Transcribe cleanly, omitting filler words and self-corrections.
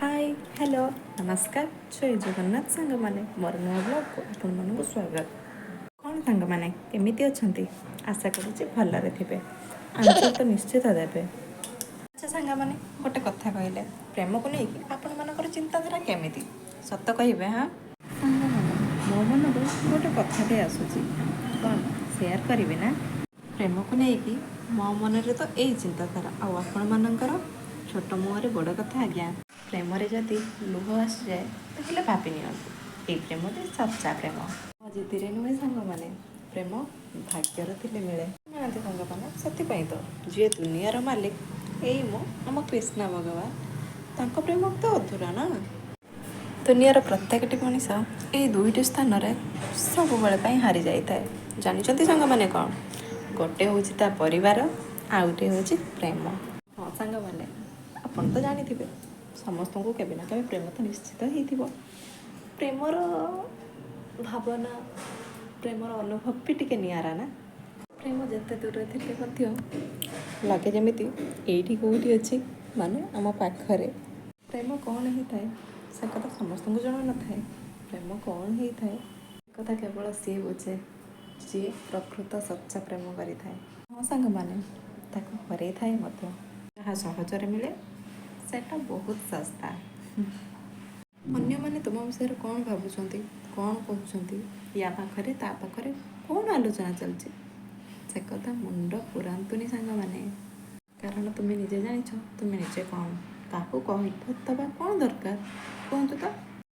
High, hello, ନମସ୍କାର, ଜୟ ଜଗନ୍ନାଥ ସାଙ୍ଗମାନେ। ମୋର ନୂଆ ବ୍ଲଗ୍କୁ ଆପଣମାନଙ୍କୁ ସ୍ୱାଗତ। କ'ଣ ସାଙ୍ଗମାନେ, କେମିତି ଅଛନ୍ତି? ଆଶା କରୁଛି ଭଲରେ ଥିବେ। ଆନ୍ସର୍ ତ ନିଶ୍ଚିତ ଦେବେ। ଆଚ୍ଛା ସାଙ୍ଗମାନେ, ଗୋଟେ କଥା କହିଲେ, ପ୍ରେମକୁ ନେଇକି ଆପଣମାନଙ୍କର ଚିନ୍ତାଧାରା କେମିତି? ସତ କହିବେ। ହଁ ସାଙ୍ଗମାନେ, ମୋ ମନକୁ ଗୋଟେ କଥାଟେ ଆସୁଛି। କ'ଣ ସେୟାର କରିବି ନା? ପ୍ରେମକୁ ନେଇକି ମୋ ମନରେ ତ ଏଇ ଚିନ୍ତାଧାରା, ଆଉ ଆପଣମାନଙ୍କର? ଛୋଟ ମୁହଁରେ ବଡ଼ କଥା ଆଜ୍ଞା। ପ୍ରେମରେ ଯଦି ଲୁହ ଆସିଯାଏ, ତାହେଲେ ଭାବି ନିଅନ୍ତୁ ଏଇ ପ୍ରେମଟି ସଚ୍ଚା ପ୍ରେମ। ମୋ ଜିଦିରେ ନୁହେଁ ସାଙ୍ଗମାନେ, ପ୍ରେମ ଭାଗ୍ୟର ଥିଲେ ମିଳେ। ନାହାନ୍ତି ସାଙ୍ଗମାନେ, ସେଥିପାଇଁ ତ ଯିଏ ଦୁନିଆର ମାଲିକ, ଏଇ ମୋ ଆମ କୃଷ୍ଣ ଭଗବାନ, ତାଙ୍କ ପ୍ରେମ ତ ଅଧୁରା ନା। ଦୁନିଆର ପ୍ରତ୍ୟେକଟି ମଣିଷ ଏଇ ଦୁଇଟି ସ୍ଥାନରେ ସବୁବେଳେ ପାଇଁ ହାରି ଯାଇଥାଏ। ଜାଣିଛନ୍ତି ସାଙ୍ଗମାନେ କ'ଣ? ଗୋଟେ ହେଉଛି ତା ପରିବାର, ଆଉ ଗୋଟେ ହେଉଛି ପ୍ରେମ। ହଁ ସାଙ୍ଗମାନେ, ଆପଣ ତ ଜାଣିଥିବେ, ସମସ୍ତଙ୍କୁ କେବେ ନା କେବେ ପ୍ରେମ ତ ନିଶ୍ଚିତ ହେଇଥିବ। ପ୍ରେମର ଭାବନା, ପ୍ରେମର ଅନୁଭବ ବି ଟିକେ ନିଆରା ନା। ପ୍ରେମ ଯେତେ ଦୂରରେ ଥିଲେ ମଧ୍ୟ ଲାଗେ ଯେମିତି ଏଇଠି କେଉଁଠି ଅଛି, ମାନେ ଆମ ପାଖରେ। ପ୍ରେମ କ'ଣ ହେଇଥାଏ, ସେ କଥା ସମସ୍ତଙ୍କୁ ଜଣା ନଥାଏ। ପ୍ରେମ କ'ଣ ହେଇଥାଏ, ସେ କଥା କେବଳ ସିଏ ବୁଝେ ଯିଏ ପ୍ରକୃତ ସଚ୍ଚା ପ୍ରେମ କରିଥାଏ। ହଁ ସାଙ୍ଗମାନେ, ତାକୁ ହରେଇଥାଏ ମଧ୍ୟ। ଯାହା ସହଜରେ ମିଳେ, ସେଟା ବହୁତ ଶସ୍ତା। ଅନ୍ୟମାନେ ତୁମ ବିଷୟରେ କ'ଣ ଭାବୁଛନ୍ତି, କ'ଣ କହୁଛନ୍ତି, ୟା ପାଖରେ ତା ପାଖରେ କ'ଣ ଆଲୋଚନା ଚାଲିଛି, ସେ କଥା ମୁଣ୍ଡ ପୁରାନ୍ତୁନି ସାଙ୍ଗମାନେ। କାରଣ ତୁମେ ନିଜେ ଜାଣିଛ ତୁମେ ନିଜେ କ'ଣ। କାହାକୁ କହିବା ଦେବା କ'ଣ ଦରକାର, କୁହନ୍ତୁ ତ?